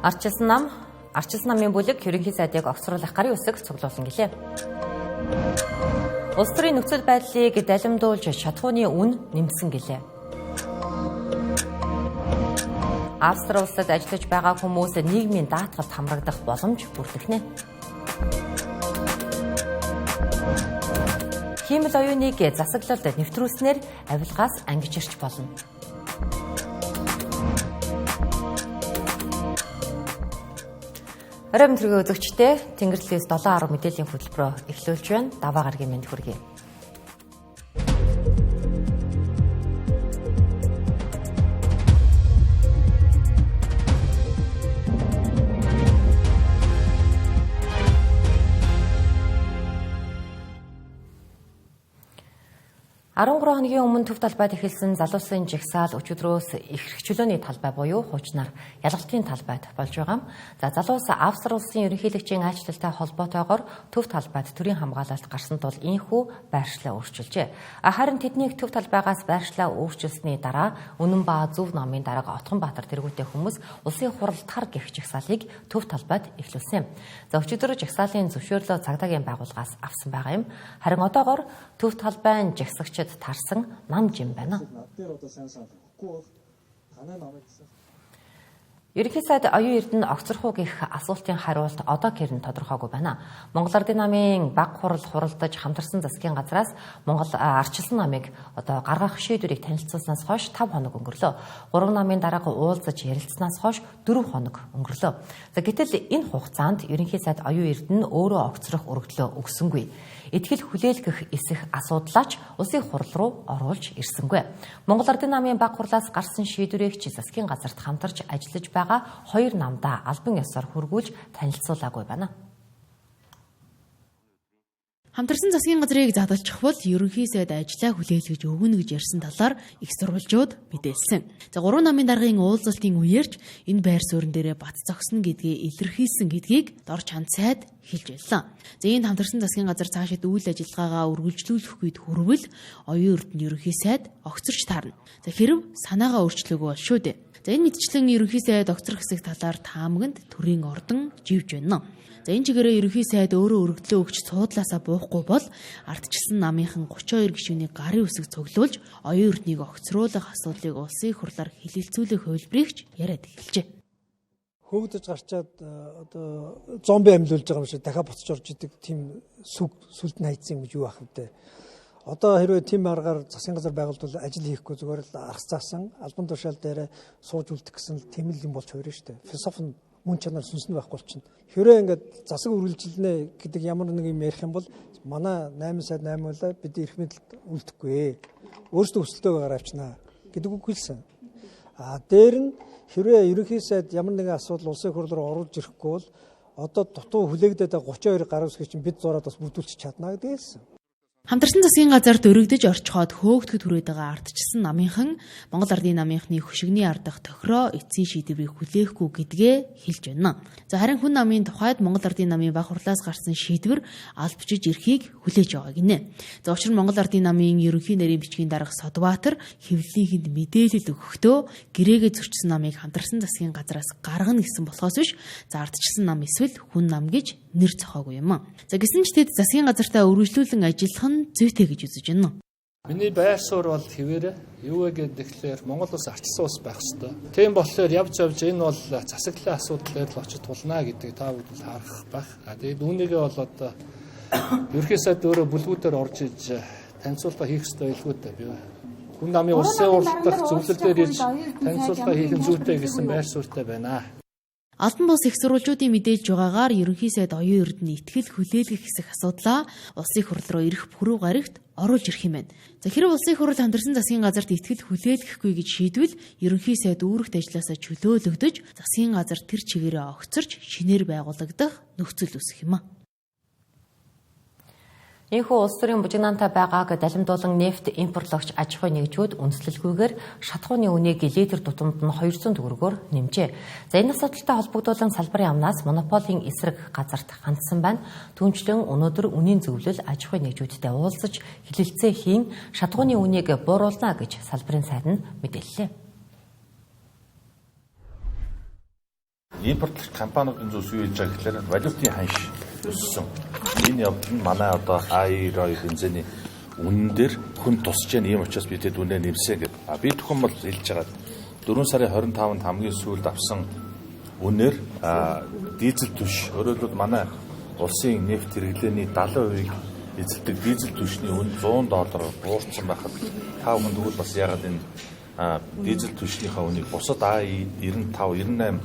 Арчилсан нам, Арчилсан намын бүлэг ерөнхий сайдыг огцруулах гарын үсэг цуглуулсан гэлээ. Улс төрийн нөхцөл байдлыг далимдуулж шатхууны үн нэмсэн гэлээ. Австри улсад ажиллаж байгаа хүмүүс нийгмийн даатгалд хамрагдах боломж бүрдэх нэ. Хиймэл оюуныг засаглалд нэвтрүүлснээр авилгаас ангижирч болно. Орой мэдрэг үзэгчдээ Тэнгэрлэгээс 7:10 мэдээллийн хөтөлбөрөөр эхлүүлж байна. Даваа гарагийн мэнд хүргэе. 13 хоногийн өмнө төв талбайд эхэлсэн залуусын жагсаал өчигдрөөс эрх чөлөөний талбай буюу хуучнаар ялгалтын талбайд болж байгаа юм. За залуус Австри улсын ерөнхийлөгчийн айлчлалтай холбоотойгоор төв талбайд төрийн хамгаалалт гарсан тул ийнхүү байршлаа өөрчилжээ. Харин тэднийг төв талбайгаас байршлаа өөрчилсөний дараа Үнэн ба Зөв намын дарга Отгонбаатар тэргүүтэй хүмүүс улсын хурал тар гэх жагсаалыг төв талбайд эхлүүлсэн юм. За өчигдөр жагсаалын зөвшөөрлөө цагдаагийн байгууллагаас авсан байгаа юм. Харин одоогор төв талбайн жагсагчид тарсан нам жим байна. Ерөнхий сайд Оюун Эрдэнэ огцрох уу гэх асуултын хариулт одоо гэрн тодорхойгүй байна. Монгол Ардын намын баг хурал хуралдаж хамтарсан засгийн газраас Монгол Арчилсан намыг одоо гаргах шийдвэрийг танилцуулснаас хойш 5 хоног өнгөрлөө. 3 намын дарга уулзаж ярилцсанаас хойш 4 хоног өнгөрлөө. За гэтэл энэ хугацаанд ерөнхий сайд Оюун Эрдэнэ өөрөө огцрох өргөдлөө өгсөнгүй. Итгэл хүлээлгэх эсэх асуудлаач улсын хурал руу оруулж ирсэнгүй. Монгол Ардын намын баг хурлаас гарсан шийдвэрийг чи засгийн газарт хамтарч ажиллаж байгаа хоёр намдаа албан ёсоор хүргүүлж танилцуулаагүй байна. Хамтарсан засгийн газрыг задалчих бол ерөнхий сайд ажлаа хүлээлгэж өгнө гэж ярьсан талаар их сурвалжууд мэдээлсэн. За 3 намын даргын уулзалтын үеэрч энэ байр суурин дээрээ бат зогсно гэдгээ илэрхийлсэн гэдгийг дор чанд сайд хэлж байлаа. За энд хамтарсан засгийн газар цаашид үйл ажиллагаагаа үргэлжлүүлэх үед хүрвэл Оюун Эрдэнэ ерөнхий сайд огцорч таарна. За хэрв санаагаа өөрчлөөгүй бол шүү дээ. За энэ мэтчлэн ерөнхий сайд огцрох хэсэг талаар таамагнд төрийн ордон живж байна. За энэ чигээрээ ерөнхий сайд өөрөө өргөдлөө өгч суудлаасаа буухгүй бол ардчилсан намынхан 32 гишүүний гарын үсэг цуглуулж Оюун Эрднийг огцруулах асуудлыг улсын хурлаар хэлэлцүүлэх хувилбарыг ч яриад эхэлжээ. Хөөгдөж гарчаад одоо зомби амьлуулж байгаа юм шиг дахиад буцаж орж идэг тийм сүг сүлд нь хайцсан юм гэж юу ах вэ? Одоо хэрвээ тийм аргаар засгийн газар байгуулбал ажил хийхгүй зүгээр л аргас заасан албан тушаал дээр сууж үлдэх гэсэн л тийм л юм болж хувирна шүү дээ. Философи нь мөн чанар сүнс нь байхгүй болчихно. Хэрвээ ингээд засаг үргэлжилнэ гэдэг ямар нэг юм ярих юм бол манай 8 сайд 8 байлаа бид эрх мэдэлд үлдэхгүй. Өөрсдөө өсөлтөөгөө гараа авчнаа гэдэг үг хэлсэн. А дээр нь хэрвээ ерөнхий сайд ямар нэгэн асуудал улсын хурал руу оруулж ирэхгүй бол одоо дутуу хүлээгдээд байгаа 32 гарын үсгийг чинь бид зураад бас бүрдүүлчих чадна гэдэг хэлсэн. Хамтарсан засгийн газарт өргөдөж орчхоод хөөгдөхөд хүрээд байгаа ардчилсан намынхан Монгол Ардын намынхны хөшигний ардах тохироо эцсийн шийдвэрийг хүлээхгүй гэдгээ хэлж байна. За харин хүн намын тухайд Монгол Ардын намын баг хурлаас гарсан шийдвэр аль бичиж ирэхийг хүлээж байгаа гинэ. За учир нь Монгол Ардын намын ерөнхий нарийн бичгийн дарга Содбаатар хэвлэлийнхэнд мэдээлэл өгөхдөө гэрээгээ зөрчсөн намыг хамтарсан засгийн газраас гаргана гэсэн болохоос биш за ардчилсан нам эсвэл хүн нам гэж нэр зохиогүй юм. За гэсэн ч тэд засгийн газартаа үргэлжлүүлэн ажиллах нь зүйтэй гэж үзэж байна. Миний байр суурь бол хэвээрээ юу вэ гэхээр Монгол улс арчилсан улс байх ёстой. Тийм болохоор явж явж энэ бол засаглалын асуудлаар л очиж тулнаа гэдэг та бүхэнд л харах байх. А тэгээд үүнийгээ бол одоо ерөнхий сайд өөрөө бүлгүүдээр орж иж танилцуулга хийх ёстой байлгүй дээ. Би хүн намын улсын хурлах зөвлөл дээр ирж танилцуулга хийх нь зүйтэй гэсэн байр суурьтай байна. Албан бус их сурвалжуудын мэдээлж байгаагаар ерөнхий сайд Оюун Эрдэнэ итгэл хүлээлгэх хэсэг асуудлаа улсын хурал руу ирэх пүрэв гарагт оруулж ирэх юм байна. За хэрэг улсын хурал хамтарсан засгийн газарт итгэл хүлээлгэхгүй гэж шийдвэл ерөнхий сайд үүрэгт ажилласаа чөлөөлөгдөж засгийн газар тэр чигээрээ огцорч шинээр байгуулагдах нөхцөл үүсэх юм а. Ийхүү улс төрийн бужигнаантай байгааг далимдуулан нефть импортлогч аж ахуйн нэгжүүд үндэслэлгүйгээр шатхууны үнийг литр тутамд нь 200 төгрөгөөр нэмжээ. За энэ асуудалтай холбогдуулан салбарын амнаас монополийн эсрэг газарт хандсан байна. Түүнчлэн өнөөдөр үнийн зөвлөл аж ахуйн нэгжүүдтэй уулзаж хэлэлцээ хийн шатхууны үнийг бууруулна гэж салбарын сайд нь мэдээллээ. Импортлогч компаниудын зүйлс юу хийж байгаа гэхээр валютын ханш өссөн. Энэ явдал нь манай одоо А92 бензиний үнэн дээр хүн тусч яах юм учраас би тэд үнэ нэмсэн гэдэг. А би төхөн бол хэлж байгаа 4 сарын 25-нд хамгийн сүүлд авсан үнээр дизель түвш, өөрөөр хэлбэл манай улсын нефть хэрэглээний 70%-ийг эзэлдэг дизель түвшний үн $100 буурсан байхад та бүхэн тэгвэл бас яагаад энэ дизель түвшнийхээ үнийг бусад А95, 98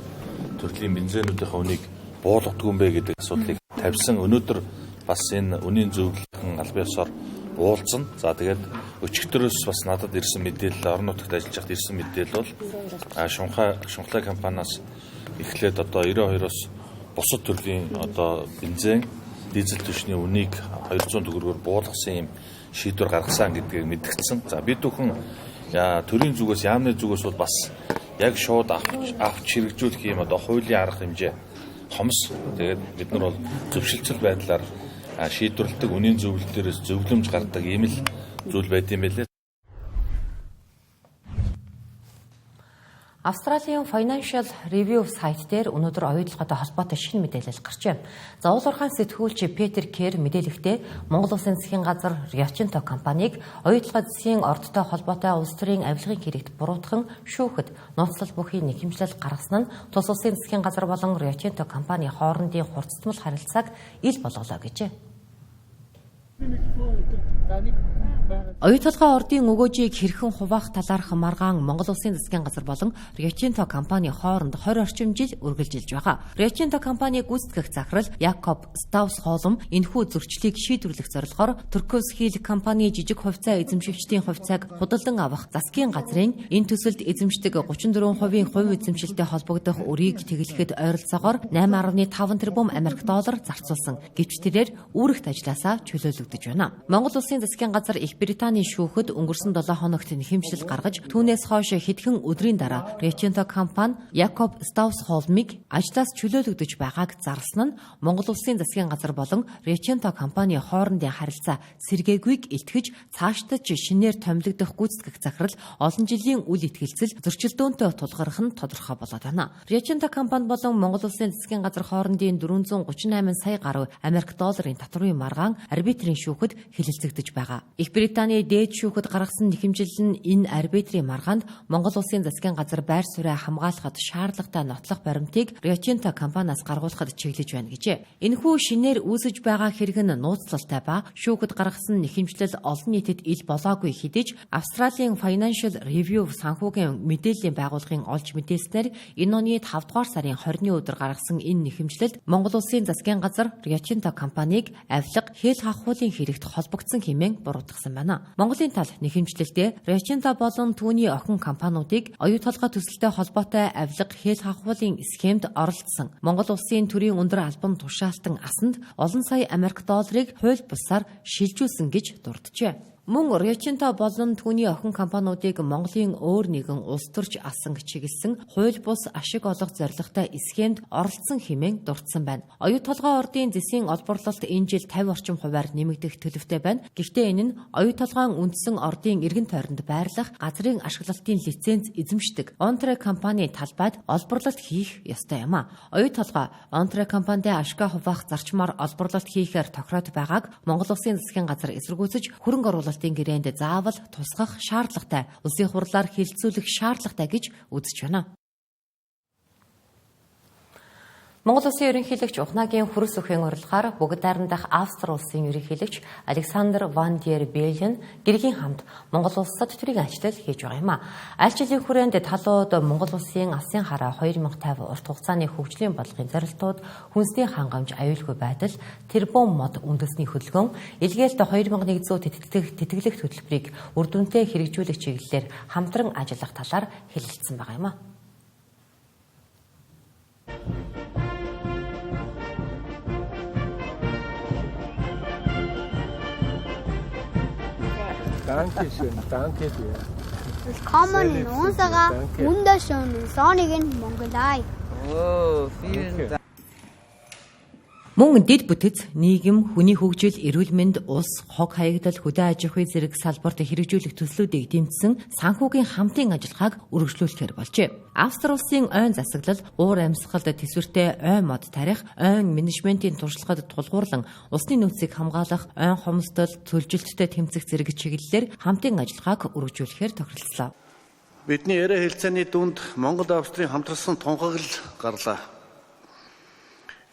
төрлийн бензинүүдийнхээ үнийг буулгадаг юм бэ гэдэг асуудлыг тавьсан. Өнөөдөр бас энэ үнийн зөвлөлийн албан ёсоор уулзна. За тэгээд өчигдрөөс бас надад ирсэн мэдээлэл, орон нутагт ажиллаж байхад ирсэн мэдээлэл бол Шунхлай компаниас эхлээд одоо 92-оос бусад төрлийн одоо бензин, дизель түвшний үнийг 200 төгрөгөөр буулгасан юм шийдвэр гаргасан гэдгийг мэдгдсэн. За бид бүхэн төрийн зүгээс, яамны зүгээс бол бас яг шууд авч хэрэгжүүлэх юм одоо хуулийн арга хэмжээ хомс. Тэгээд бид нар бол зөвшөлтсөл байдлаар шийдвэрлэдэг, үнийн зөвлөл дээрээс зөвлөмж гаргадаг ийм л зүйл байд юм байлээ. Австралийн Financial Review сайт дээр өнөөдөр оюутлоготой холбоотой шинэ мэдээлэл гарчээ. За уул уурхайн сэтгүүлч Петер Кер мэдээлэхдээ Монгол Улсын засгийн газар Rio Tinto компанийг оюутлогын засгийн ордтой холбоотой улс төрийн авилгын хэрэгт буруутган шүүхэд нууцлал бүхий нэхэмжлэл гаргасан нь тус улсын засгийн газар болон Rio Tinto компани хоорондын хурцтмал харилцааг ил болголоо гэжээ. Оюутолгой ордын өгөөжийг хэрхэн хуваах талаарх маргаан Монгол Улсын засгийн газар болон Rio Tinto компани хооронд 20 орчим жил үргэлжилж байгаа. Rio Tinto компани гүйцэтгэх захирал Якоб Ставсхолм энэхүү зөрчлийг шийдвэрлэх зорилгоор Turquoise Hill компани жижиг хувьцаа эзэмшигчдийн хувьцааг худалдан авах засгийн газрын энэ төсөлд эзэмшдэг 34% хувь эзэмшилтэй холбогдох өрийг тэглэхэд ойролцоогоор 8.5 тэрбум Америк доллар зарцуулсан. Гэвч тэрээр үүрэгт ажлаасаа чөлөөлөгдөж байна. Монгол Улсын засгийн газар Их Британий шүүхэд өнгөрсөн 7 хоногт нэхэмжлэл гаргаж түүнээс хойш хэдхэн өдрийн дараа Rio Tinto компани Якоб Ставсхолмыг ажлаас чөлөөлөгдөж байгааг зарласан нь Монгол Улсын засгийн газар болон Rio Tinto компани хоорондын харилцаа сэргээгүйг илтгэж цаашдаж шинээр томилогдох гүйцэтгэх захирал олон жилийн үл итгэлцэл зөрчилдөөнтэй тулгарх нь тодорхой болоод байна. Rio Tinto компани болон Монгол Улсын засгийн газар хоорондын 438 сая гаруй Америк долларын татврын маргаан арбитрийн шүүхэд хэлэлцэгдэж байгаа. Их Британий дээд шүүхэд гаргасан нэхэмжил нь энэ арбитрийн маргаанд Монгол Улсын засгийн газар байр сууриа хамгаалахад шаардлагатай нотлох баримтыг Rio Tinto компаниас гаргуулахад чиглэж байна гэжээ. Энэхүү шинээр үүсэж байгаа хэрэг нь нууцлалтай ба шүүхэд гаргасан нэхэмжлэл олон нийтэд ил болоогүй хэдий ч Австралийн Financial Review санхүүгийн мэдээллийн байгууллагын олж мэдээлснээр энэ оны 5 дугаар сарын 20-ны өдөр гаргасан энэ нэхэмжлэлд Монгол Улсын засгийн газар Rio Tinto компанийг авилга, хэл хахуулын хэрэгт холбогдсон хэмээн буруутгасан байна. Монголын тал нэхэмжлэлдээ Rio Tinto болон түүний охин компаниудыг оюу толгой төсөлтэй холбоотой авилга, хэл хахуулын схемд оролцсон Монгол Улсын төрийн өндөр албан тушаалтан асанд олон сая Америк долларыг хууль бусаар шилжүүлсэн гэж дурджээ. Мөн Rio Tinto болон түүний охин компаниудыг Монголын өөр нэгэн улс төрч асан чиглэсэн хууль бус ашиг олох зорилготой схемд оролцсон хэмээн дурдсан байна. Оюу толгой ордын зэсийн олборлолт энэ жил 50 орчим хувиар нэмэгдэх төлөвтэй байна. Гэхдээ энэ нь оюу толгойн үндсэн ордын эргэн тойронд байрлах газрын ашиглалтын лиценз эзэмшдэг Онтре компани талбайд олборлолт хийх ёстой юм а. Оюу толгой Онтре компанид ашгаа хуваах зарчмаар олборлолт хийхээр тохироод байгааг Монгол Улсын засгийн газар эсэргүүцэж хөрөнгө оруулалт гэрээнд заавал тусгах шаардлагатай, улсын хурлаар хэлэлцүүлэх шаардлагатай гэж үзэж байна. Монгол Улсын ерөнхийлөгч Ухнаагийн хөрс өхөн урилгаар бүгд найрамдах Австри улсын ерөнхийлөгч Александр Ван дер Белен гэргийн хамт Монгол улсад төрийн ажил хийж байгаа юм а. Аль жилийн хүрээнд талууд Монгол Улсын алсын хараа 2050 урт хугацааны хөгжлийн бодлогын зорилтууд, хүнсний хангамж, аюулгүй байдал, тэрбум мод үндэсний хөдөлгөөн, илгээлт 2100 тэтгэлэг төлбөрийг үр дүнтэй хэрэгжүүлэх чиглэлээр хамтран ажиллах талаар хэлэлцсэн байгаа юм а. Danke schön, danke dir. Willkommen in unserer wunderschönen sonnigen Mongolei. Oh, vielen Dank. Мөн дэд бүтэц, нийгэм, хүний хөгжил, эрүүл мэнд, улс, хог хаягдал, хөдөө аж ахуй зэрэг салбарт хэрэгжүүлэх төслүүдийг дэмжсэн санхүүгийн хамтын ажиллагааг үргэлжлүүлэхээр болжээ. Австри улсын ойн засаглал, уур амьсгалд төсвөртэй ой мод тарих, ойн менежментийн туршлагад тулгуурлан усны нөөцийг хамгаалах, ойн хомсдол, төлжилттэй тэмцэх зэрэг чиглэлээр хамтын ажиллагааг үргэлжлүүлэхээр тохиролцлоо. Бидний яриа хэлцээний дүнд Монгол Австрийн хамтарсан тунхаглал гарлаа.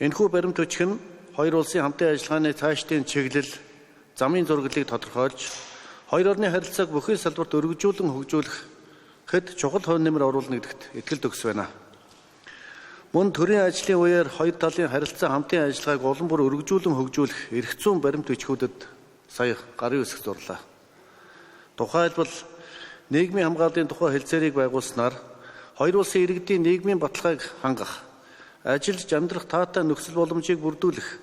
Энэхүү баримт бичиг нь хоёр улсын хамтын ажиллагааны цаашдын чиглэл, замын зураглалыг тодорхойлж, хоёр орны харилцааг бүхий салбарт өргөжүүлэн хөгжүүлэхэд чухал хувь нэмэр оруулна гэдэгт итгэл төгс байна. Мөн төрийн ажлын үеэр хоёр талын харилцаа хамтын ажиллагааг улам бүр өргөжүүлэн хөгжүүлэх эрх зүйн баримт бичгүүдэд сая гарын үсэг зурлаа. Тухайлбал нийгмийн хамгааллын тухай хэлцээрийг байгуулснаар хоёр улсын иргэдийн нийгмийн баталгааг хангах, ажиллаж амьдрах таатай нөхцөл боломжийг бүрдүүлэх,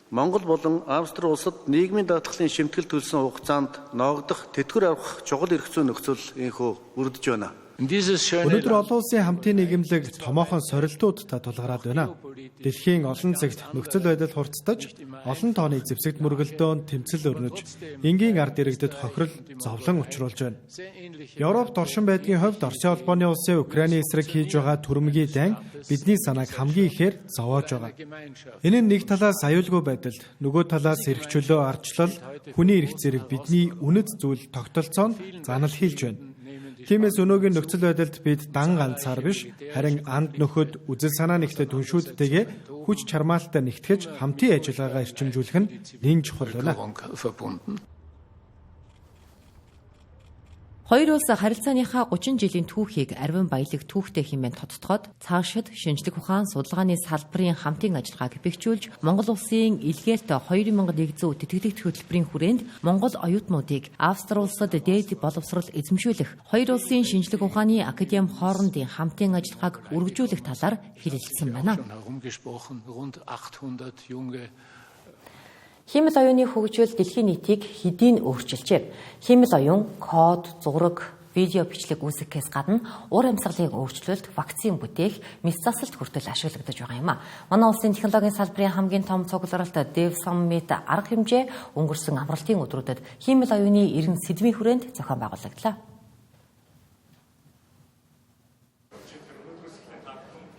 Монгол болон Австри улсад нийгмийн даатгалын шимтгэл төлсөн хугацаанд ноогдох, тэтгэвэр авах чухал эрх зүйн нөхцөл ийнхүү бүрдэж байна. Өнөөдөр олон улсын хамтын нийгэмлэг томоохон сорилтуудтай тулгараад байна. Дэлхийн олон цагт нөхцөл байдал хурцтаж, олон тооны зэвсэгт мөргөлдөөн тэмцэл өрнөж, энгийн ард иргэдэд хохирол, зовлон учруулж байна. Европт оршин байдгийн хувьд Оросын холбооны улсын Украины эсрэг хийж байгаа түрэмгий дайн бидний санааг хамгийн ихээр зовоож байгаа. Энэ нь нэг талаас аюулгүй байдалд, нөгөө талаас эрх чөлөө ардчлал, хүний эрх зэрэг бидний үнэт зүйл тогтолцоо нь занал хийлж байна. Тиймээс өнөөгийн нөхцөл байдалд бид дан ганцаар биш, харин анд нөхөд үзэл санаа нэгтэй түншүүдтэйгээ хүч чармаалтай нэгтгэж хамтын ажиллагаагаа эрчимжүүлэх нь нэн чухал байна. Хоёр улс харилцааныхаа 30 жилийн түүхийг ариван баялаг түүхтэй хэмээн тодтогоод цаашид шинжлэх ухаан судалгааны салбарын хамтын ажиллагааг бэхжүүлж Монгол улсын илгээлт 2100 тэтгэлэгт хөтөлбөрийн хүрээнд Монгол оюутнуудыг Австри улсад дээд боловсрол эзэмшүүлэх, хоёр улсын шинжлэх ухааны академи хоорондын хамтын ажиллагааг үргэлжлүүлэх талаар хэлэлцсэн байна. Хиймэл оюуны хөгжил дэлхийн нийтийг хэдийн өөрчилжээ. Хиймэл оюун, код, зураг, видео бичлэг үүсгэхээс гадна уур амьсгалын өөрчлөлт, вакцин бүтээх, мэс засалт хүртэл ашиглагдаж байгаа юм а. Манай улсын технологийн салбарын хамгийн том цугларалт Dev Summit арга хэмжээ өнгөрсөн амралтын өдрүүдэд хиймэл оюуны 90 сэдвийн хүрээнд зохион байгуулагдлаа.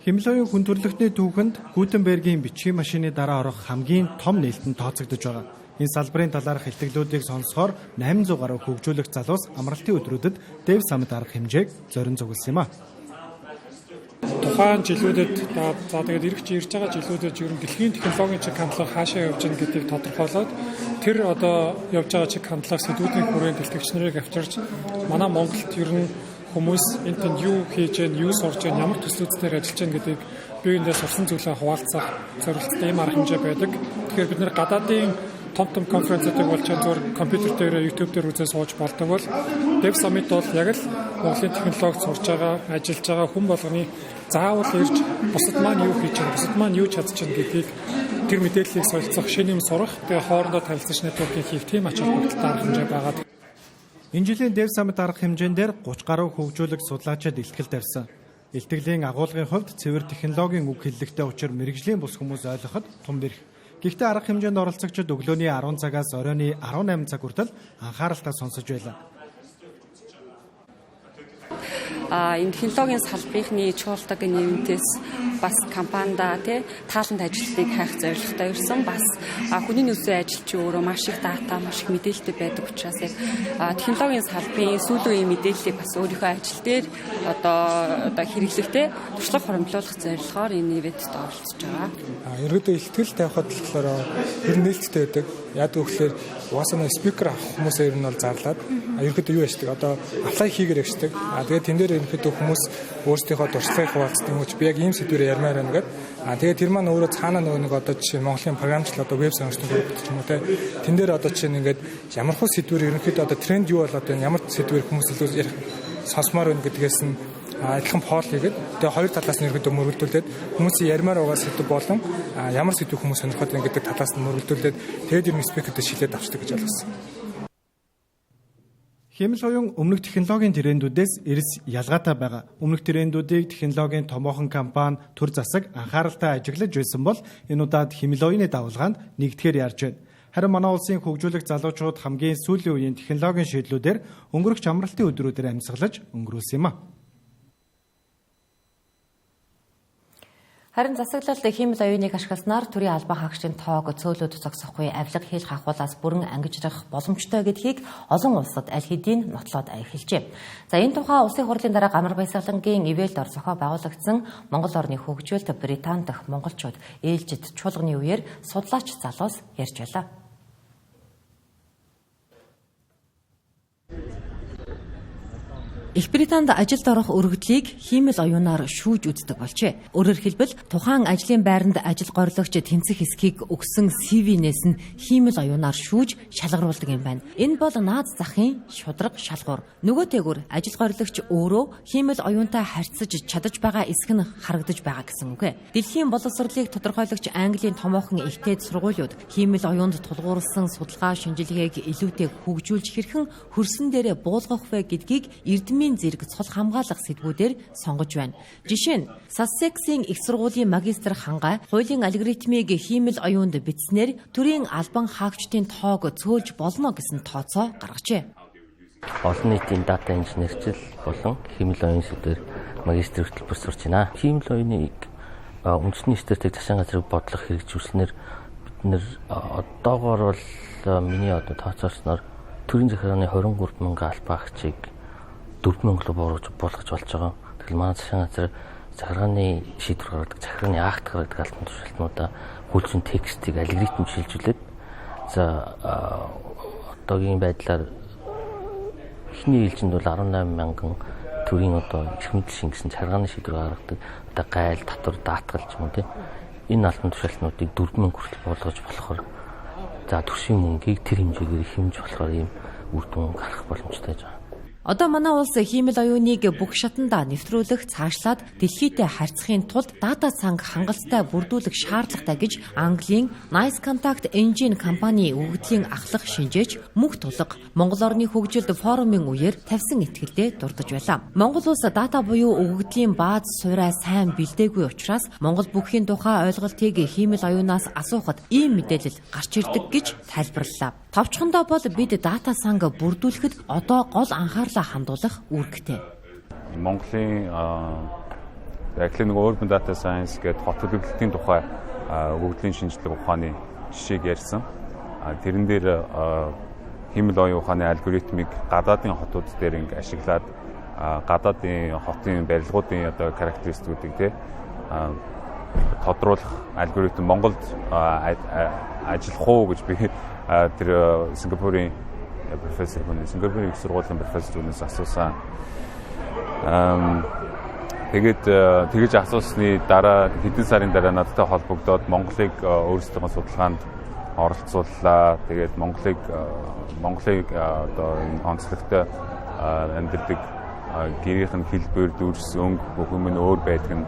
Хиймэл оюун хүн төрөлхтний түүхэнд Гутенбергийн бичгийн машины дараа орох хамгийн том нээлт нь тооцогдож байгаа. Энэ салбарын талаарх илтгэлүүдийг сонсохоор 800 гаруй хөгжүүлэгч залуус амралтын өдрүүдэд Dev Summit арга хэмжээг зорин цугласан юм а. Тухайн жилүүдэд за тэгээд ирж байгаа жилүүдэд ер нь дэлхийн технологийн чиг хандлага хаашаа явж байгаа гэдгийг тодорхойлоод тэр одоо явж байгаа чиг хандлага сэдвүүдийн хүрээнд илтгэгч нарыг авчирч манай Монголд ер нь хүмүүс энэ тэнд юу хийж гэн, юу сурж гэн, ямар төслүүдээр ажиллаж гэн гэдгийг биеиндээ сурсан зүйлээ хуваалцах зорилготой ийм арга хэмжээ байдаг. Тэгэхээр бид нэр гадаадын том том конференцүүдийг болж зөвхөн компьютер дээр, YouTube дээр үзээ сууж болдог бол Dev Summit бол яг л Монголын технологи сурж байгаа, ажиллаж байгаа хүн болгоны заавал ирж бусад маань юу хийж гэн, бусад маань юу чадж гэн гэдгийг тэр мэдээллийг солилцох, шинэ юм сурах, тэгээ хоорондоо танилцаж networking хийх тийм ач холбогдолтой арга хэмжээ байгаа. Энэ жилийн Dev Summit арга хэмжээн дээр 30 гаруй хөгжүүлэгч судлаачид илтгэл тавьсан. Илтгэлийн агуулгын хувьд цэвэр технологийн үг хэллэгтэй учир мэргэжлийн бус хүмүүс ойлгоход тун бэрх. Гэхдээ арга хэмжээнд оролцогчид өглөөний 10 цагаас оройн 18 цаг хүртэл анхааралтай сонсож байлаа. Энэ технологийн салбарынхны чуулдаг ивентээс бас компанида тий тааланд ажилтныг хайх зорилготой ирсэн. Бас хүний нөөцийн ажилч өөрөө маш их дата, маш их мэдээлэлтэй байдаг учраас яг технологийн салбарын сүүлийн үеийн мэдээллийг бас өөрийнхөө ажил дээр одоо хэрэглэхдээ туршлага хуримтлуулах зорилгоор энэ ивентэд оролцож байгаа. Ерөөдөө ихтгэл тавихад болохоор ер нь нээлттэй байдаг. Яг гэвэл угаасаа нэг спикер авах хүмүүсээ ер нь бол зарлаад ерөөдөө юу яждаг одоо apply хийгээр явждаг. Тэгээд тэн дээр ерөнхийдөө хүмүүс өөрсдийнхөө туршлагыг хуваалцдаг юм чи би яг ийм сэдвээр ярмаар байна гэдэг. Тэгээд тэр маань өөрөө цаана нөгөө нэг одоо жишээ Монголын програмчлал одоо веб сонирхдаг групп ч юм уу те. Тэн дээр одоо жишээ нь ингээд ямар хөө сэдвээр ерөнхийдөө одоо тренд юу болоод байна, ямар сэдвээр хүмүүс илүү ярих сонсомоор байна гэдгээс нь адилхан пол хийгээд тэгээ хоёр талаас нь ерөнхийдөө мөргөлдүүлээд хүмүүсийн ярмаар байгаа сэдв болон ямар сэдв хүмүүс сонирхоод байна гэдэг талаас нь мөргөлдүүлээд тэгээд ер нь спикердээ шилээд авчдаг гэж ойлгосон. Хиймэл оюун өмнөх технологийн трендүүдээс эрс ялгаатай байгаа. Өмнөх трендүүдийг технологийн томоохон компани, төр засаг анхааралтай ажиглаж байсан бол энэ удаад хиймэл оюуны давалгаанд нэгдэхээр ярьж байна. Харин манай улсын хөгжүүлэх залуучууд хамгийн сүүлийн үеийн технологийн шийдлүүдээр өнгөрөх чамралтын өдрүүдээр амьсгалаж өнгөрүүлсэн юм а. Харин засаглалд хиймэл оюуныг ашигласнаар төрийн албан хаагчдын тоог цөөлөд зогсохгүй авилга хэл хахуулаас бүрэн ангижрах боломжтой гэдгийг олон улсад аль хэдийн нотлоод эхэлжээ. За энэ тухай Улсын хурлын дараа Гамар Баясгалангийн ивэлд ор зохион байгуулагдсан Монгол орны хөгжүүлэлт Британи дахь монголчууд ээлжид чуулганы үеэр судлаач залуус ярьж байлаа. Их Британд ажилд орох өргөдлийг хиймэл оюунаар шүүж үздэг болжээ. Өөрөөр хэлбэл тухайн ажлын байранд ажил горлогч тэнцэх хэсгийг өгсөн CV-нээс нь хиймэл оюунаар шүүж шалгаруулдаг юм байна. Энэ бол наад захын шударга шалгуур. Нөгөө тэгүр ажил горлогч өөрөө хиймэл оюунтай харьцаж чадаж байгаа эсэх нь харагдаж байгаа гэсэн үг. Дэлхийн боловсролыг тодорхойлогч Английн томоохон их дээд сургуулиуд хиймэл оюунд тулгуурласан судалгаа шинжилгээг илүүтэй хөгжүүлж хэрхэн хөрсөн дээрээ буулгах вэ гэдгийг эрдэм зэрэг цол хамгаалах сэдвүүдээр сонгож байна. Жишээ нь Сассексийн их сургуулийн магистр хангай хуулийн алгоритмыг хиймэл оюунд бичснээр төрийн албан хаагчдын тоог цөөлж болно гэсэн тооцоо гаргажээ. Олон нийтийн дата инженерчил болон хиймэл оюун сэдвээр магистр хөтөлбөр сурч байна. Хиймэл оюуныг үндэсний стратеги засгийн газрыг бодлого хэрэгжүүлснээр бид нэр одоогоор бол миний одоо тооцоолсноор төрийн захиргааны 23 мянган албан хаагчийг 4,000 руу буулгаж болж байгаа. Тэгэл манай засгийн газар захиргааны шийдвэр гаргадаг, захиргааны акт гаргадаг албан тушаалтнуудаа хууль зүйн текстийг алгоритм шилжүүлээд за одоогийн байдлаар эхний ээлжинд бол 18 мянган төрийн одоо эрх мэдэл шингэсэн захиргааны шийдвэр гаргадаг одоо гайл, татвар, даатгал ч юм уу тийм энэ албан тушаалтнуудыг 4,000 хүртэл буулгаж болохоор за төршийн мөнгийг тэр хэмжээгээр их хэмж болохоор ийм үр дүн гарах боломжтой байж байгаа. Одоо манай улс хиймэл оюуныг бүх шатандаа нэвтрүүлэх, цаашлаад дэлхийдээ харьцахын тулд дата санг хангалттай бүрдүүлэх шаардлагатай гэж Английн Nice Contact Engine компани өгөгдлийн ахлах шинжээч Мөнх Тулга Монгол орны хөгжилд форумын үеэр тавьсан итгэлдээ дурдж байлаа. Монгол улс дата буюу өгөгдлийн бааз суурай сайн бэлдээгүй учраас Монгол бүхийн тухай ойлголтыг хиймэл оюунаас асуухад ийм мэдээлэл гарч ирдэг гэж тайлбарлалаа. Товчхондоо бол бид дата санг бүрдүүлэхэд одоо гол анхаарлаа хандуулах үүрэгтэй. Монголын яг нэг urban data science гэдэг хот төлөвлөлтийн тухай өгөгдлийн шинжлэх ухааны жишээг ярьсан. Тэрэн дээр хиймэл оюун ухааны алгоритмыг гадаадын хотууд дээр ингэ ашиглаад гадаадын хотын барилгуудын одоо характеристикүүдийг тий тодруулах алгоритм Монголд ажиллах уу гэж би тэр Сингапурын профессор хүн, Сингапурын их сургуулийн профессор хүнээс асуусан. Тэгээд тэгэж асуусны дараа хэдэн сарын дараа надтай холбогдоод Монголыг өөрсдийнхөө судалгаанд оролцууллаа. Тэгээд Монголыг одоо энэ онцлогтой амьдардаг гэрийнх нь хэлбэр, дүрс, өнгө бүх юм нь өөр байдаг нь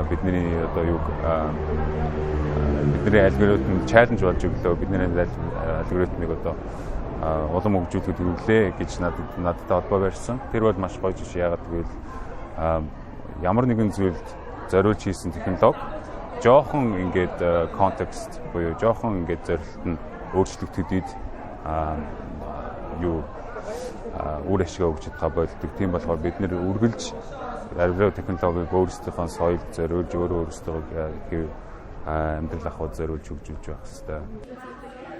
бидний одоо юг бидний алгоритм чаленж болж өглөө. Бидний алгоритмыг одоо улам хөгжүүлэхэд өглөө гэж надтай холбоо барьсан. Тэр бол маш гоё жишээ. Яагаад гэвэл ямар нэгэн зүйлд зориулж хийсэн технологи жоохон ингээд контекст буюу жоохон ингээд зорилт нь өөрчлөгдөд юу үр ашгаа өгч чадхаа болдог. Тийм болохоор бид нэр үргэлж ариу технологиг өөрсдийнхөө соёлд зориулж, өөрөө өөрсдөө амьдрал ахуйд зориулж хөгжүүлж байх ёстой.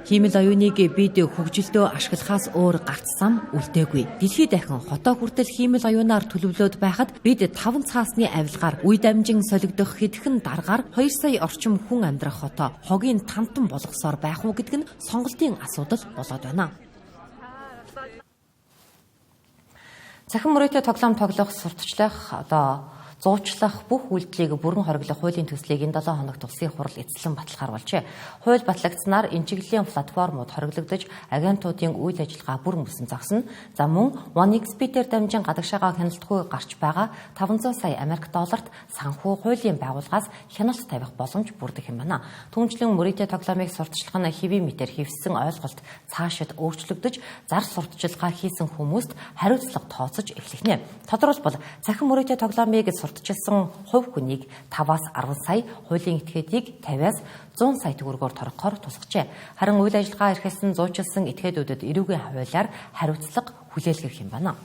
Хиймэл оюуныг бид хөгжилдөө ашиглахаас өөр гарц зам үлдээгүй. Дэлхий дахин хотоо хүртэл хиймэл оюунаар төлөвлөөд байхад бид 5 цаасны авилгаар үе дамжин солигдох хэдхэн даргаар 2 сая орчим хүн амьдрах хотоо хогийн тантан болгосоор байх уу гэдэг нь сонголтын асуудал болоод байна. Цахим мөрөөдөө тоглоом тоглох сурталчлах одоо зуучлах бүх үйлдэлийг бүрэн хориглох хуулийн төслийг энэ 7 хоногт улсын хурал эцэслэн батлахаар болжээ. Хууль батлагдсанаар энэ чиглэлийн платформуд хориглогдож агентуудын үйл ажиллагаа бүр мөсөн зогсно. За мөн 1xBet-ээр дамжин гадагшаага хяналтгүй гарч байгаа 500 сая Америк долларт санхүү хуулийн байгууллагаас хяналт тавих боломж бүрдэх юм байна. Түүнчлэн мөрийтэй тоглоомыг сурталчлах нь хэвийн мэтээр хэвссэн ойлголт цаашид өөрчлөгдөж зар сурталчилгаа хийсэн хүмүүст хариуцлага тооцож эхлэх нэ. Тодорхойлбол цахим мөрийтэй тоглоомыг сурталчилсан хувь хүнийг 5-аас 10 сая, хуулийн этгээдийг 50-аас 100 сая төгрөгөөр торгохоор тусгажээ. Харин үйл ажиллагаа эрхэлсэн зуучилсан этгээдүүдэд эрүүгийн хуулиар хариуцлага хүлээлгэх юм байна.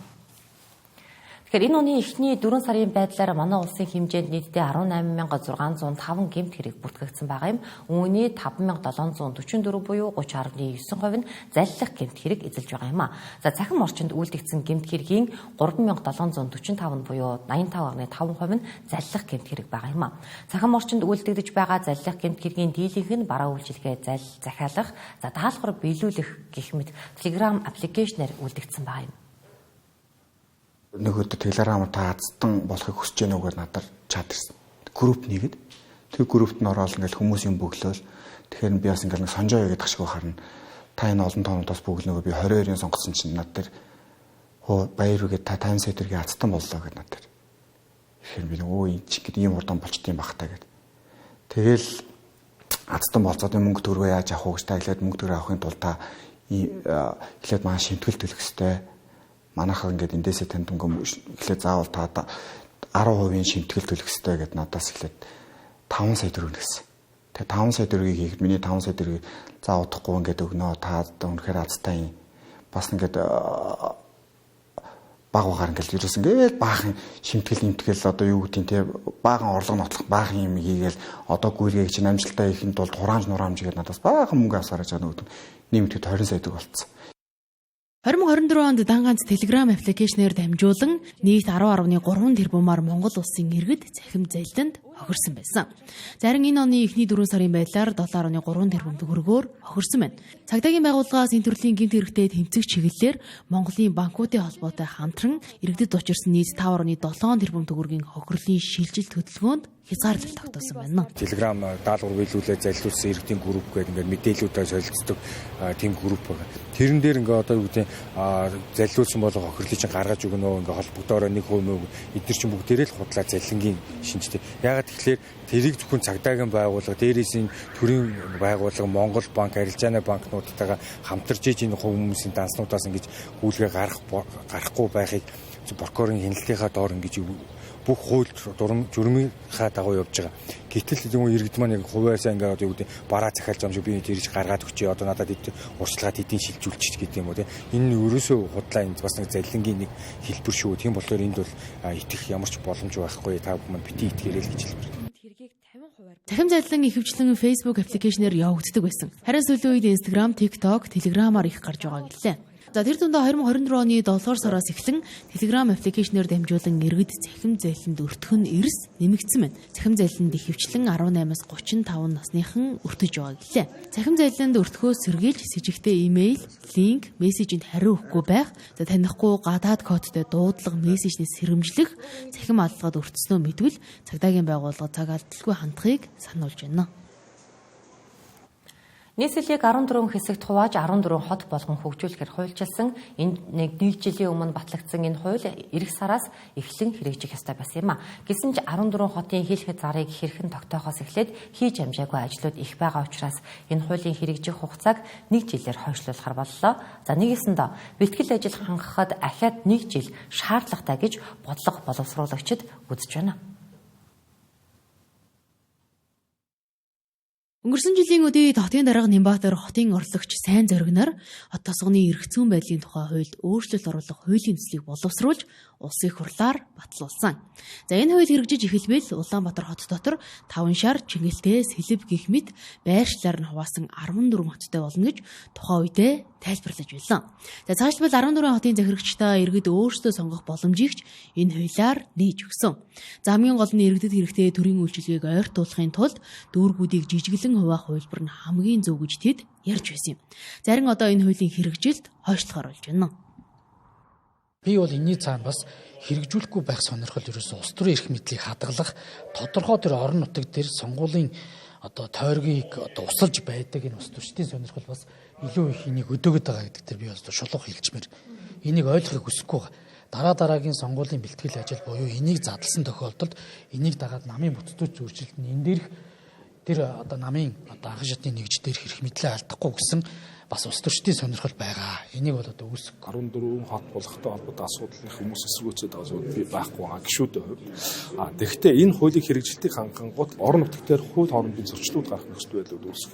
Тэгэхээр энэ оны эхний 4 сарын байдлаар манай улсын хэмжээнд нийтдээ 18605 гэмт хэрэг бүртгэгдсэн байгаа юм. Үүний 5744 буюу 30.9% нь заллах гэмт хэрэг эзэлж байгаа юм а. За цахим орчинд үйлдэгдсэн гэмт хэргийн 3745 буюу 85.5% нь заллах гэмт хэрэг байгаа юм а. Цахим орчинд үйлдэгдэж байгаа заллах гэмт хэргийн дийлэнх нь бараа үйлчилгээ захиалах, за даалгавар биелүүлэх гэх мэт Telegram аппликейшнээр үйлдэгдсэн байгаа юм. Нэг өдөр Telegram та азтан болохыг хүсэж гэнэ үү гэдээ надад чат ирсэн. Групп нэгэд. Тэр группт нь ороод ингээл хүмүүс юм бөглөөл. Тэгэхээр би бас ингээл сонжоо хийгээд тахшгүй харна. Та энэ олон тоонуудаас бөглөнөгөө би 22-ын сонгосон чинь над дээр хөө баяр үгээд та 50 сая төгрөгийн азтан боллоо гэд над дээр. Тэгэхээр би өө энэ чи гээд ийм хурдан болчт юм бах та гэд. Тэгэл азтан болцоод мөнгө төгрөгөө яаж авах вэ гэж та эхлээд мөнгө төгрөг авахын тулд та эхлээд маань шимтгэл төлөх ёстой. Манайхаа ингээд эндээсээ танд өнгө эхлээд заавал та 10% шимтгэл төлөх ёстой гэдээ надаас эхлээд 5 сая төгрөг нэгсэн. Тэгээ 5 сая төгрөгийг хийхэд миний 5 сая төгрөгийг за удахгүй ингээд өгнө та үнэхээр азтай юм. Бас ингээд баг багаар ингээд ерөөс ингээд баахан шимтгэл нэмтгэл одоо юу гэдэг нь те баахан орлого нотлох баахан юм хийгээл одоо гүйлгээг чинь амжилттай хийхин тулд хураамж нураамж гэдэг надаас баахан мөнгө авсараж байгаа нөгөөд нэмтгэд 20 сая төгрөг болцсон. 2024 онд дан ганц Telegram аппликейшнээр дамжуулан нийт 10.3 тэрбумаар Монгол улсын иргэд цахим залданд хохирсон байсан. Зарим энэ оны эхний 4 сарын байдлаар 7.3 тэрбум төгрөгөөр хохирсон байна. Цагдаагийн байгууллагаас энэ төрлийн гэмт хэрэгтэй тэмцэх чиглэлээр Монголын банкуудын холбоотой хамтран иргэдэд учирсан нийт 5.7 тэрбум төгрөгийн хохирлын шилжилт хөдөлгөөнд хязгаарлалт тогтоосон байна. Telegram даалгавар биелүүлээ залилуулсан иргэдийн групп гэдэг ингээд мэдээллүүдээ солилцдог тийм групп байгаа. Тэрэн дээр ингээд одоо юу гэдэг залилуулсан болго хохирлыг чинь гаргаж өгнө ингээд холбогдоороо 1% мөг эдгээр чинь бүгдээрээ л худлаа залингийн шинжтэй. Яагаад тэгэхээр тэрийг зөвхөн цагдаагийн байгууллага, дээрээс нь төрийн байгууллага, Монгол банк, арилжааны банкнуудтайгаа хамтарч иж энэ хүмүүсийн данснуудаас ингэж гүйлгээ гарахгүй байхыг прокурорын хяналтынхаа доор ингэж бүх хууль журмынхаа дагуу явж байгаа. Гэтэл зөвхөн иргэд маань яг хувиасаа ингээд юу гэдэг бараа захиалж байгаа юм шиг би тэрж гаргаад өгчээ. Одоо надад урьдчилгаа хэдийн шилжүүлчих гэдэг юм уу те. Энэ нь ерөөсөө худлаа, энэ бас нэг залингийн нэг хэлбэр шүү. Тийм болохоор энд бол итгэх ямар ч боломж байхгүй. Та бүхэн маань бити итгээрэй л гэж хэлмээр. Цахим заллан ихэвчлэн Facebook аппликейшнээр явагддаг байсан. Харин сүүлийн үед Instagram, TikTok, Telegram-аар их гарч байгаа гэлээ. За тэр дундаа 2024 оны 7 дугаар сараас эхлэн Telegram аппликейшнээр дамжуулан иргэд цахим зайланд өртөх нь эрс нэмэгдсэн байна. Цахим зайланд ихэвчлэн 18-аас 35 насныхан өртөж байгаа гэлээ. Цахим зайланд өртөхөөс сэргийлж сэжигтэй имэйл, линк, мессежинд хариу өгөхгүй байх, за танихгүй гадаад кодтой дуудлага мессежнээс сэрэмжлэх, цахим аллагад өртснөө мэдвэл цагдаагийн байгууллага цаг алдалгүй хандахыг сануулж байна. Нийслэлийг 14 хэсэгт хувааж 14 хот болгон хөгжүүлэхээр хуульчилсан энэ нэг жилийн өмнө батлагдсан энэ хууль ирэх сараас эхлэн хэрэгжих ёстой байсан юм а. Гэсэн ч 14 хотын хил хязгаарыг хэрхэн тогтоохоос эхлээд хийж амжаагүй ажлууд их байгаа учраас энэ хуулийн хэрэгжих хугацааг нэг жилээр хойшлуулахар боллоо. За нэгэсэндээ бэлтгэл ажил хангахад ахиад нэг жил шаардлагатай гэж бодлого боловсруулагчид үзэж байна. Өнгөрсөн жилийн өдий хотын дарга Нямбатар хотын орлогч сайн зоригноор хот тосгоны эрх зүйн байдлын тухай хуульд өөрчлөлт оруулах хуулийн төслийг боловсруулж улсын хурлаар батлуулсан. За энэ хууль хэрэгжиж эхэлбэл Улаанбаатар хот дотор 5 шар, Чингэлтэй, Сэлэв гэх мэт байршлаар нь хуваасан 14 хоттой болно гэж тухайн үедээ тайлбарлаж байлаа. За цаашлбал 14 хотын захирагчдаа иргэд өөрсдөө сонгох боломжийг ч энэ хуулиар нээж өгсөн. За хамгийн гол нь иргэдэд хэрэгтэй төрийн үйлчилгээг ойртуулахын тулд дүүргүүдийг жижиглэн хуваах хувилбар нь хамгийн зөв гэж тэд ярьж байсан юм. Зарим одоо энэ хуулийн хэрэгжилт хойшлохоор болж байна. Би бол энэний цаана бас хэрэгжүүлэхгүй байх сонирхол ерөөсөө улс төрийн эрх мэдлийг хадгалах тодорхой тэр орон нутаг дээр сонгуулийн одоо тойргийг одоо усалж байдаг энэ улс төрчдийн сонирхол бас илүү их энийг өдөөгд байгаа гэдэг дээр би бас шулуух хэлчмээр энийг ойлгохыг хүсэхгүй байгаа. Дараа дараагийн сонгуулийн бэлтгэл ажил буюу энийг задлсан тохиолдолд энийг дагаад намын бүтцүүд өөрчлөлт нь энэ дээрх тэр одоо намын одоо анхан шатны нэгж дээрх эрх мэдлээ алдахгүй гэсэн бас улс төрчдийн сонирхол байгаа. Энийг бол одоо үүсэх 14 хот болохтой холбоотой асуудал их хүмүүс эсэргүүцээд байгаа зүйл би байхгүй байгаа гишүүдийн хувьд. А тэгэхдээ энэ хуулийг хэрэгжилтийг хангангууд орон нутаг дээр хууль хоорондын зөрчлүүд гарах нөхцөл байдлууд үүсэх.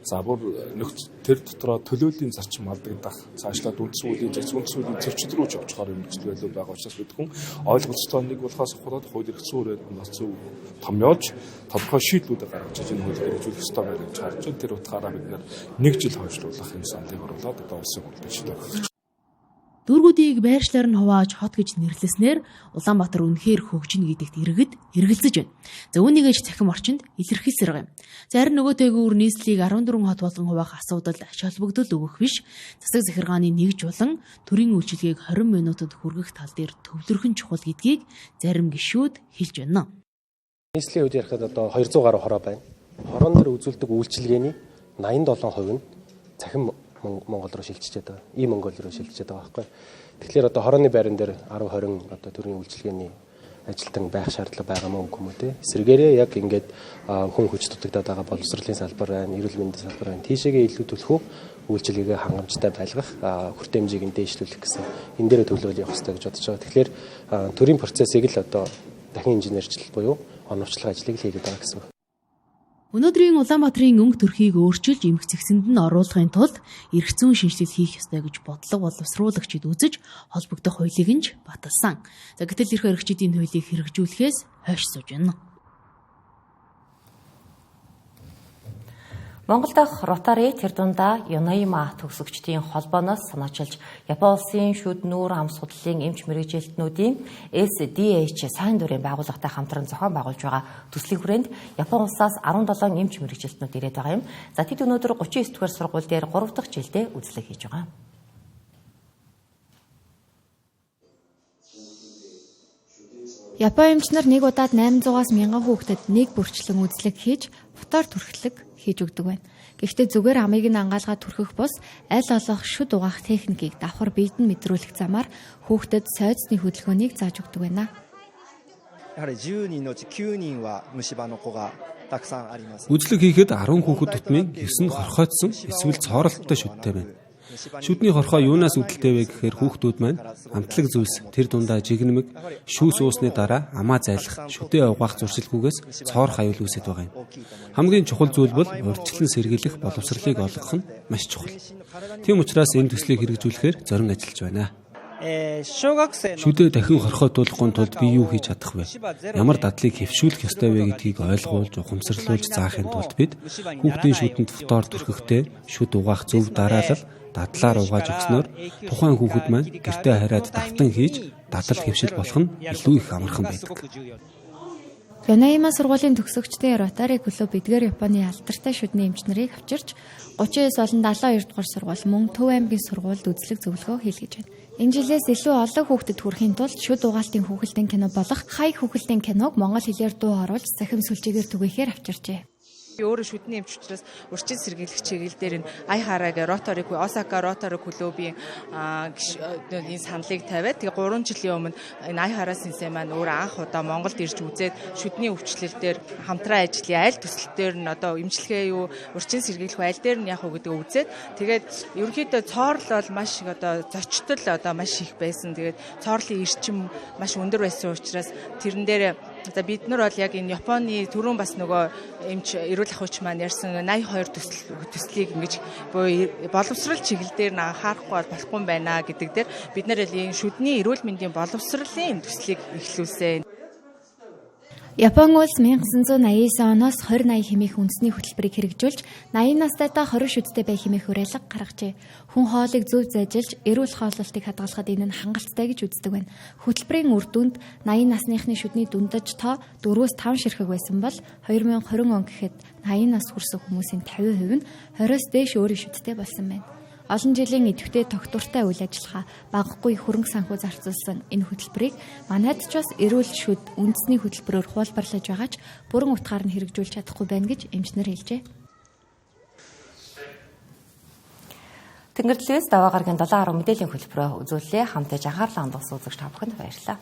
За бүр тэр дотроо төлөөллийн зарчим алдагдах, цаашлаад үндсэн хуулийн зарчим, үндсэн хуулийн зөрчил рүү ч очихоор юм нөхцөл байдлууд байгаа учраас бид хүн ойлголцтой нэг болохоос хураад хууль эрх зүйн хүрээнд нь бас зөв томьёолж тодорхой шийдлүүдээ гаргаж энэ хуулийг хэрэгжүүлэх ёстой байна гэж харж байна. Тэр утгаараа бид нэг жил хойшлуулах энэ саналыг оруулаад одоо улсын хурлын шийдвэр гаргаж. Дүүргүүдийг байршлаар нь хувааж хот гэж нэрлэснээр Улаанбаатар үнэхээр хөгжинэ гэдэгт иргэд эргэлзэж байна. За үүнийгээ ч цахим орчинд илэрхийлсээр байгаа юм. За харин нөгөөтэйгүүр нийслэлийг 14 хот болгон хуваах асуудал ач холбогдол өгөх биш. Засаг захиргааны нэгж болон төрийн үйлчилгээг 20 минутад хүргэх тал дээр төвлөрөх нь чухал гэдгийг зарим гишүүд хэлж байна. Нийслэлийн хувьд ярихад одоо 200 гаруй хороо байна. Хорон дээр үзүүлдэг үйлчилгээний 87% нь цахим Монгол руу шилжчихэд байгаа. И Монгол руу шилжчихэд байгаа байхгүй. Тэгэхээр одоо хорооны байран дээр 10 20 одоо төрийн үйлчилгээний ажилтан байх шаардлага байгаа мó үгүй мө те. Эсвэргээрээ яг ингээд хүн хүч дутагдаад байгаа боловсролын салбар байна, эрүүл мэндийн салбар байна. Тийшээгээ илүү төлөхөө үйлчилгээгээ хангамжтай байлгах, хүртээмжийг нь дээшлүүлэх гэсэн энэ дээрээ төвлөрөл явах хэрэгтэй гэж бодож байгаа. Тэгэхээр төрийн процессыг л одоо дахин инженерчлэл буюу оновчлох ажлыг л хийгээд байгаа гэсэн үг. Өнөөдрийн Улаанбаатарын өнгө төрхийг өөрчилж эмх зэгсэнд нь оруулахын тулд эрх зүйн шинжилэл хийх ёстой гэж бодлого боловсруулагчид үзэж холбогдох хуулийг нь ч баталсан. За гэтэл эрх баригчдын хуулийг хэрэгжүүлэхээс хойш сууж байна. Монгол дахь Ротари тэр дундаа Юнаима төгсөгчдийн холбооноос санаачилж Япон улсын шүд нүүр ам судлалын эмч мэргэжилтнүүдийн SDH сайн дурын байгууллагатай хамтран зохион байгуулж байгаа төслийн хүрээнд Япон улсаас 17 эмч мэргэжилтнүүд ирээд байгаа юм. За тэд өнөөдөр 39 дугаар сургууль дээр 3 дахь жилдээ үзлэг хийж байгаа. Япон эмч нар нэг удаад 800-аас 1000 хүүхдэд нэг бүрчлэн үзлэг хийж фотоор түрхлэг хийж өгдөг байна. Гэхдээ зүгээр амыг нь ангаалгаа түрхэх бус аль болох шүд угаах техникийг давхар биед нь мэдрүүлэх замаар хүүхдэд сойцны хөдөлгөөнийг зааж өгдөг байна. Үзлэг хийхэд 10 хүүхэд тутмын 9 нь хорхойтсон эсвэл цооролттой шүдтэй байна. Шүдний хорхоо юунаас үүдэлтэй вэ гэхээр хүүхдүүд маань амтлаг зүйлс тэр дундаа жигнэмэг шүүс уусны дараа амаа зайлах шүдээ угаах зуршилгүйгээс цоорох аюул үүсэт байгаа юм. Хамгийн чухал зүйл бол урьдчилан сэргийлэх боловсролыг олгох нь маш чухал. Тийм учраас энэ төслийг хэрэгжүүлэхээр зорин ажиллаж байна. Шүдээ дахин хорхойтуулахгүй тулд би юу хийж чадах вэ? Ямар дадлыг хэвшүүлэх ёстой вэ гэдгийг ойлгуулж, ухамсарлуулж заахын тулд бид хүүхдийн шүдэнд фотоор түрхэхдээ шүд угаах зөв дараалал дадлаар угааж өгснөөр тухайн хүүхэд маань гэртээ хараад давтан хийж дадал хэвшил болох нь илүү их амархан байдаг. Янаима сургуулийн төгсөгчдийн Ротари клуб эдгээр Японы алдартай шүдний эмч нарыг авчирч 39 болон 72 дугаар сургууль мөн Төв аймгийн сургуульд үзлэг зөвлөгөө хийлгэж байна. Энэ жилээс илүү олон хүүхдэд хүрэхийн тулд шүд угаалтын хүүхэлдэйн кино болох Хаяг хүүхэлдэйн киног монгол хэлээр дуу оруулж цахим сүлжээгээр түгээхээр авчирчээ. Би өөрөө шүдний эмч учраас урьдчилан сэргийлэх чиглэл дээр энэ Айхарагийн Ротари, Осака Ротари клубын энэ саналыг тавиад тэгээ 3 жилийн өмнө энэ Айхара сенсей маань өөр анх удаа Монголд ирж үзээд шүдний өвчлөл дээр хамтран ажиллая, аль төсөл дээр нь одоо эмчилгээ юу, урьдчилан сэргийлэх аль дээр нь яах вэ гэдгийг үзээд тэгээд ерөнхийдөө цоорл бол маш их одоо зочдол одоо маш их байсан. Тэгээд цоорлын эрчим маш өндөр байсан учраас тэрэн дээр за бид нар бол яг энэ Японы түрүүн бас нөгөө эмч эрүүл ахуйч маань ярьсан 82 төслийг ингэж буюу боловсрал чиглэл дээр нь анхаарахгүй бол болохгүй юм байна гэдэг дээр бид нар л энэ шүдний эрүүл мэндийн боловсролын төслийг эхлүүлсэн. Япон улс 1989 оноос 2080 хэмээх үндэсний хөтөлбөрийг хэрэгжүүлж 80 настайдаа 20 шүдтэй бай хэмээх уриалга гаргажээ. Хүн хоолыг зөв зажилж, эрүүл хооллолтыг хадгалахад энэ нь хангалттай гэж үздэг байна. Хөтөлбөрийн үр дүнд 80 насныхны шүдний дундаж тоо 4-5 ширхэг байсан бол 2020 он гэхэд 80 нас хүрсэн хүмүүсийн 50% нь 20-оос дээш өөрийн шүдтэй болсон байна. Олон жилийн идэвхтэй тогтвортой үйл ажиллагаа, багагүй хөрөнгө санхүү зарцуулсан энэ хөтөлбөрийг манайд ч бас эрүүл шүд үндэсний хөтөлбөрөөр хуулбарлаж байгаа ч бүрэн утгаар нь хэрэгжүүлж чадахгүй байна гэж эмчнэр хэлжээ. Тэнгэр телевиз даваа гарагийн 7:10 мэдээллийн хөтөлбөрөөр үзүүллээ. Хамт ээж анхаарлаа хандуулсан үзэгч та бүхэнд баярлалаа.